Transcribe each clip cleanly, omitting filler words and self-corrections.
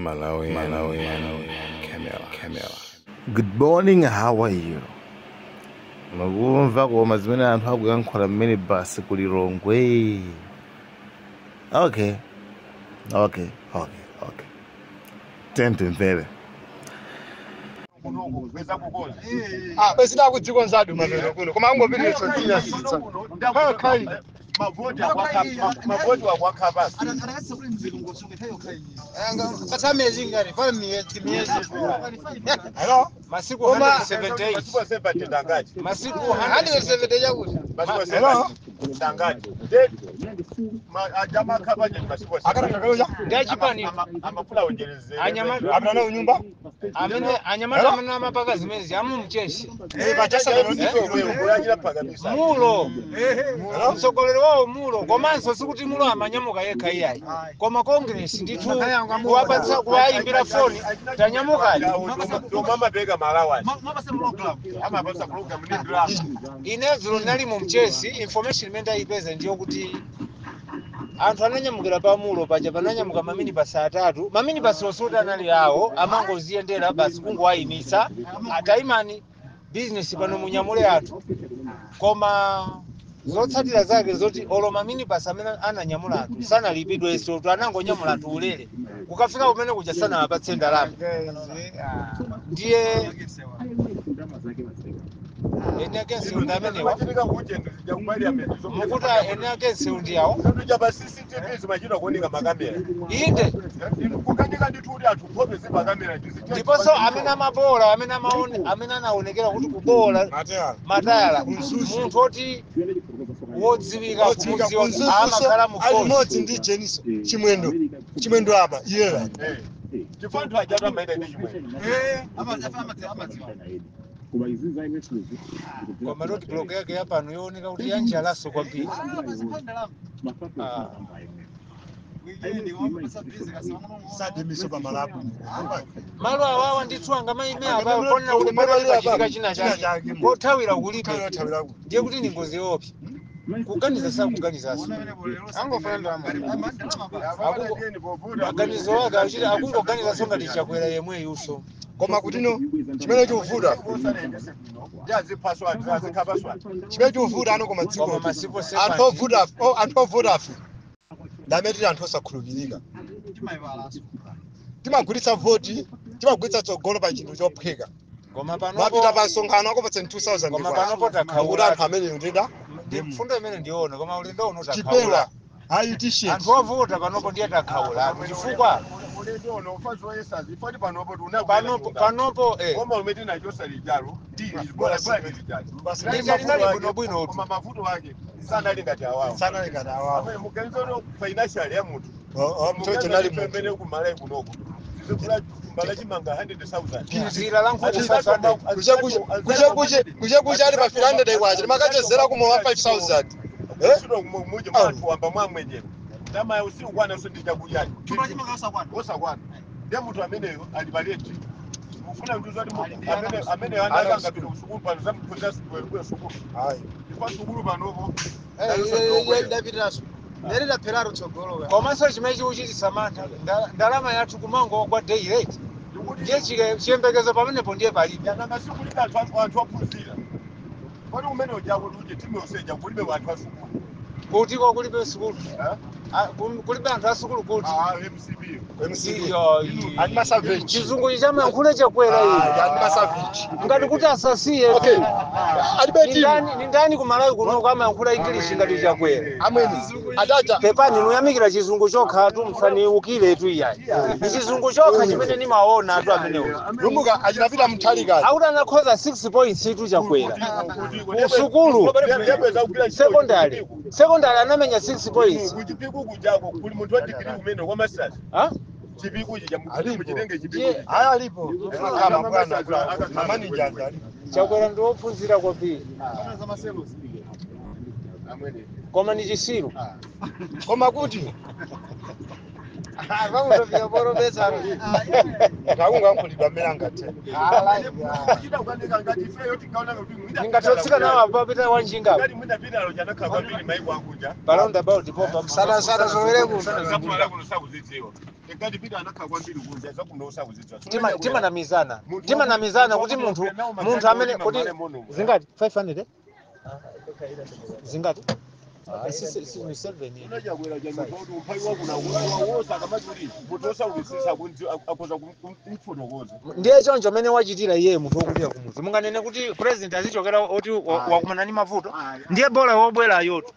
Malawi, Malawi, Camera, Camera. Good morning, how are you? Mukumva koma zimene anthu akuyankhula mmene basi ku Lilongwe. Okay. Tiyeni timvere. Ah, basi ndakudzikonzadi mapero kuno, koma angopitiriza dzinyasitsa kai. Mavoti wakwakha pasi. Katsamezi ngati pa miyezi miyezi. Hello. Masiku Koma- 178. Masiku 70 ndangati? Masiku 170 chakuti. Masiku Hello. 70 ndangati? Ajamakha panje masiku Akatakayoja. Ndachipani. Amafuna ujerezere. Anyama- Apita nayo nyumba. Amene anyamata amene amapaka zimezi amumcheshi. Eh, pachasa. Kulachira phakamisa. Mulo mtsogoleri wawo mulo, komanso sikuti mulo amanyamuka yekha iyayi, koma Congress ndithu kuwapatsa, kuwayimbira foni, tanyamukani. Domamapeka malawani amapasa program ndi drama. Ine dzulo ndinali mu mchesi. Information imene ndayipeza ndiyo kuti anthu ananyamukira pamulo paja, pananyamuka maminibasi atatu. Maminibasi osoti anali awo, amangoziyendera basi, kungowayimitsa, atayimani business pano munyamule anthu. Koma zotsatira zake zoti olo maminibasi amene ananyamula anthu sanalipidwe, soto anangonyamula anthu ulere kukafika kumene kuja sanawapatse ndalama. Ndiye ene ake nsewu ndi amenewa. Zimachitika kuchendo zija ku parliament. Mukuti ene ake nsewu ndi awo. Zinthu pa CCTV zimachita kuoneka makamera. Inde. Kukanika ndithu kuti anthu nkhope zimakamera. Ndiponso amene amabola, amene amaone, amene anaonekera kuti kubola matayala, munthu oti wodziwika kumudziwa, amakhala mu Alimodzi ndi Jeniso Chimwendo, Chimwendo apa iyera. Chifukwa anthu ajatu amaenda ndi chimwendo. Koma road block yake yapano yooneka kuti yanjalaso kwambiri. Ah. Sademiso pamalapo. Malo awawa ndithu angamayime apa konena kuti pano pachitika china chake, kothawira kulibe, ndiye kuti ni ngozi yoopsa. Kuganiza sakuganizaso, maganizo ake akuchita akungoganizaso ngati Chakwera yemweyuso. Koma kutino chimene chikuvuta, chimene chikuvuta ano, koma dziko Koma masipo anthu ovuta, anthu ovuta afe ndamene tili anthu osakhulupirika, timagulitsa voti, timagulitsa tsogolo pa chinthu chophweka. Koma Mapita panopo pa msonkhano akupatsa 2000. Koma panopo kuti takhaula. Anthu amene ndida Ndi mfundo imene ndiona, koma ulendo uno chipewa takhaula. Hayi, t-shirt. Anthu ovuta panopo ndiye takhaula chifukwa panopo panopo Koma umene tinachosa lijalo Lija linali bwinobwino. Koma mavuto ake sanali ngati awawo. Sanali ngati awawo. Amene muganizono financial ya munthu Mchocho nali munthu. Pemene kumalayi kunoko tizikula mbala chimanga 100,000. Zira la nkhuku 500. Kuche kuche ali pa 300 kwacha, timakachezera kumowa 5000. Eh? Kusiro muje mwanthu wamba mwamwenjewo ndamayi usiku kwana so ndi chakudyacho osakwana, ndiye munthu ameneyo ali paleti mufuna mtu zoti amene anakangapita kusukulu pano zamphunzira sukulu. Hayi. Chifukwa sukulu panopo Ndapitaso ndere ndapheraro tsogolo. Komanso chimene chikuchititsa mantha, ndalama yathu kumangogwa day rate, ndiye chiyembekezo pamenepo ndiye palibe. Nanga sikulibe anthu aphunzira kodi umene ujako tuje timu yoseja kulibe anthu asukulu. Kutiko kulibe sukulu? Ah, kulibe anthu asukulu kuti? Ah, MCP. MCP. Iyo, Ani masavage. Chizungu chamayankhule Chakwera. Ah, ani iyi masavage. Ngati kuti asasiye. Okay, alibe Ni timu. ndani, ni ndani kumalawi kunoko amayankhula English ngati Chakwera? Amweni atacha. Pepani, nuyamikira chizungu chokha tu, msaniukire tu iyayi. Ni chizungu chokha chimene nimaona atu amenewo. Lumbuka achinapita mthalikali. Akuti anakhoza 6 points tu Chakwera kusukulu secondary, secondary anamenya 6 points. Kuchipiku kujako kuli munthu wa digiri kumene kwa masters. Ha? Chipiku chija Alipo. muchitenge chipiku. Ndiye- Hayi, alipo kama bwana mamanija alipo. Chakwera ndi wophunzira kwambiri, koma ni chisiru. Koma kuti Vamutoviyaporobetsaro. takungankhulidwa mmene angathe. Ningatotsika nawo apo papita wanjinga Ngati mwinapitalo chanakhala kwambiri maiko akunja. pa roundabout popa. Sana sana zowere kuno. Zakumala kuno sakuzidziwa. Ngati Peter anakhala kwambiri kunja zakunosa kuzidziwa. Timanamizana, timanamizana kuti munthu amene kuti zingati 500, eh? Zingati? Ah, si 7. Unachakwera chanyumba umphawi wakuna wosa akamati munthu osaukitsitsa akhoza kumfotokoza. Ndiye choncho amene wachitira iye munthu wokulira kumuzi, munganene kuti president azichokera oti wakumana ndi mavuto? Ndiye bola wobwerayotu,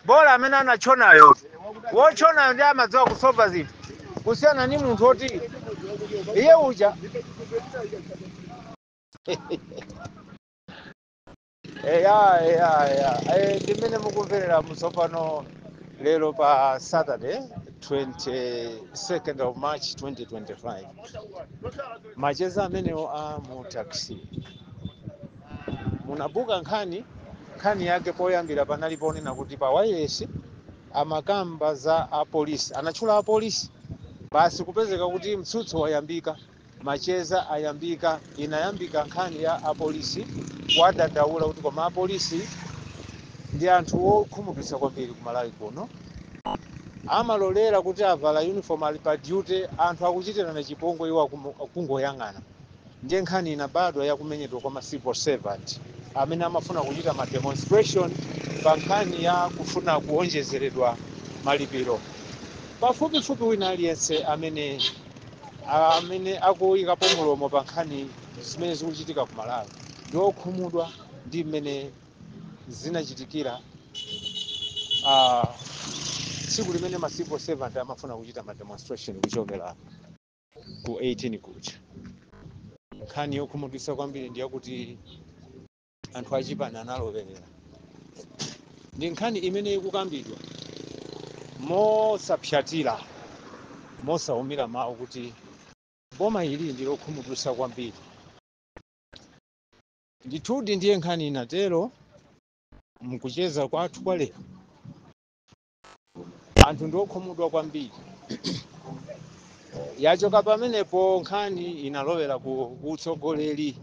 bola amene anachonayotu, wochonayo ndiye amadziwa kusova zinthu kusiyana ndi munthu oti iye uja. Eya, eya, eya. Ndimene mukumverera mutsopano lero pa Saturday, 22nd of March 2025, macheza amenewo a mu taxi munabuka nkhani. Nkhani yake poyambira panali ponena kuti pa wireless amakamba za apolisi, anatchula apolisi basi, kupezeka kuti mtsutso wayambika, macheza ayambika. Inayambika nkhani ya apolisi, wadandaula kuti koma apolisi ndi anthu okhumudwitsa kwambiri ku Malawi kuno, amalolera kuti avala uniform, ali pa duty, anthu akuchitirana chipongwe, iwo akungoyang'ana. Ndiye nkhani inabadwa yakumenyedwa kwa ma civil servant amene amafuna kuchita ma demonstration pa nkhani ya kufuna kuonjezeredwa malipiro. Pafupifupi wina aliyense amene akuyikapo mulomo pa nkhani zimene zikuchitika ku Malawi ndi okhumudwa ndi mmene zinachitikira tsiku limene ma civil servant amafuna kuchita ma demonstration kuchokera ku 18 kucha. Nkhani yokhumudwitsa kwambiri ndi yakuti anthu achipani analowerera. Ndi nkhani imene ikukambidwa mosapyatira, mosaumira mawu, kuti boma ili ndi lokhumudwitsa kwambiri ndithudi. Ndiye nkhani inatero mkucheza kwathu kwa lero, anthu ndi okhumudwa kwambiri. Yachoka pamenepo nkhani inalowera ku utsogoleri,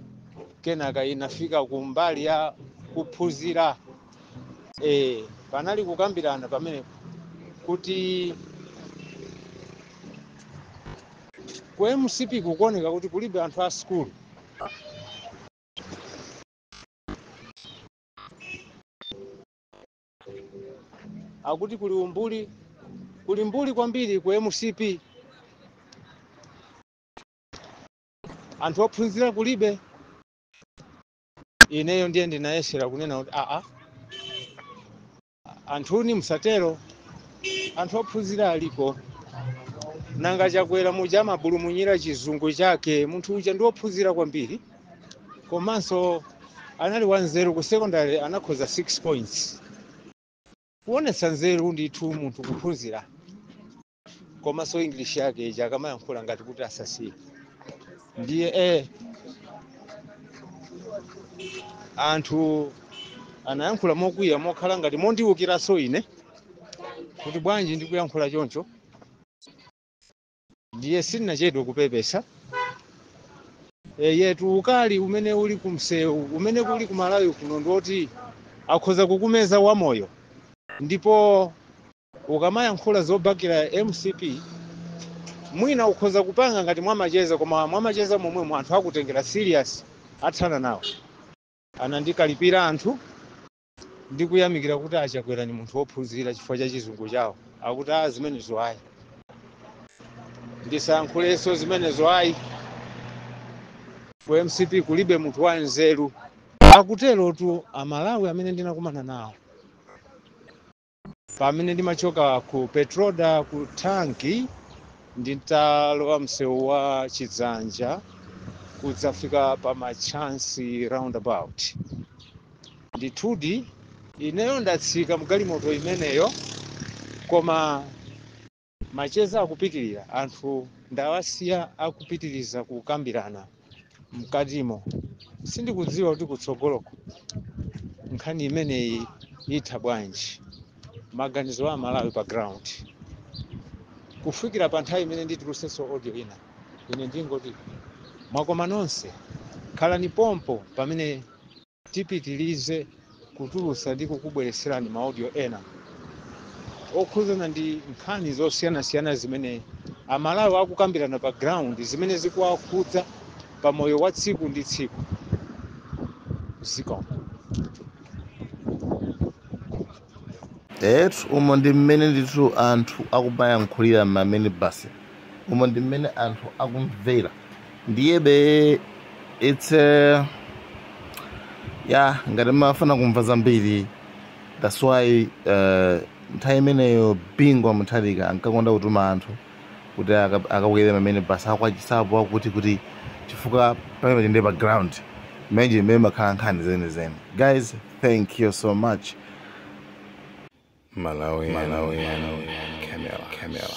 kenaka inafika ku mbali ya kuphunzira. Panali kukambirana pamenepo kuti ku MCP kukuoneka kuti kulibe anthu a sukulu. Akuti kuli umbuli, kuli mbuli kwambiri ku MCP, anthu ophunzira kulibe. Ineyo ndiye ndinayesera kunena kuti aa, anthuni musatero, anthu ophunzira aliko. Nanga Chakwera muja amabulumunyira chizungu chake, munthu uja ndi wophunzira kwambiri, komanso anali wanzeru. Ku secondary anakhoza 6 points, kuonetsa nzeru ndithu munthu kuphunzira. Komanso English yake ija akamayankhula ngati kuti asasiye. Ndiye anthu anayankhula mokwiya, mokhala ngati mondiwukiranso ine kuti bwanji ndikuyankhula choncho. Ndiye sindinachedwe kupepesa. Yetu ukali umene uli kumsewu, umene kuli ku Malawi kuno, ndoti akhoza kukumeza wamoyo. Ndipo ukamayankhula zobakira MCP, mwina ukhoza kupanga ngati mwamacheza, koma mwamacheza momwemo anthu akutengera serious, athana nawo. Anandikalipira anthu ndikuyamikira kuti aChakwera ni munthu wophunzira chifukwa cha chizungu chawo. Akuti a zimenezo ayi, ndisayankhulenso zimenezo ayi, ku MCP kulibe munthu wa nzeru. Akuterotu Amalawi amene ndinakumana nawo pamene ndimachoka ku Petroda ku tanki, nditalowa msewu wa Chidzanja kudzafika pa Machansi roundabout. Ndithudi ineyo ndatsika mgalimoto imeneyo, koma macheza akupitirira, anthu ndawasiya akupitiriza kukambirana mkatimo. Sindikudziwa kuti kutsogoloko nkhani imeneyi itha bwanji. Maganizo a Malawi pa ground kufikira pa nthawi imene nditulusenso audio ina, ine ndingoti mwakoma nonse, khalani pompo pamene tipitilize kutulusa ndi kukubwereserani ma audio ena okhuzana ndi nkhani zosiyanasiyana zimene Amalawi akukambirana pa ground zimene zikuwakhudza pa moyo wa tsiku ndi tsiku. Zikomo. Etu umo ndi mmene ndithu anthu akumayankhulira m'maminibasi, umo ndi mmene anthu akumvera. Ndiyebe it's ya ngati mafuna kumva zambiri, that's why nthawi imeneyo Bingu wa Mutharika ankakonda kutuma anthu kuti akakwere maminibasi akwachisapo akuti kuti chifukwa pamene ndi pa ground mmenje mmene makhala nkhani zenizeni. Guys, thank you so much. Malawi, Malawi, Camera, Camera.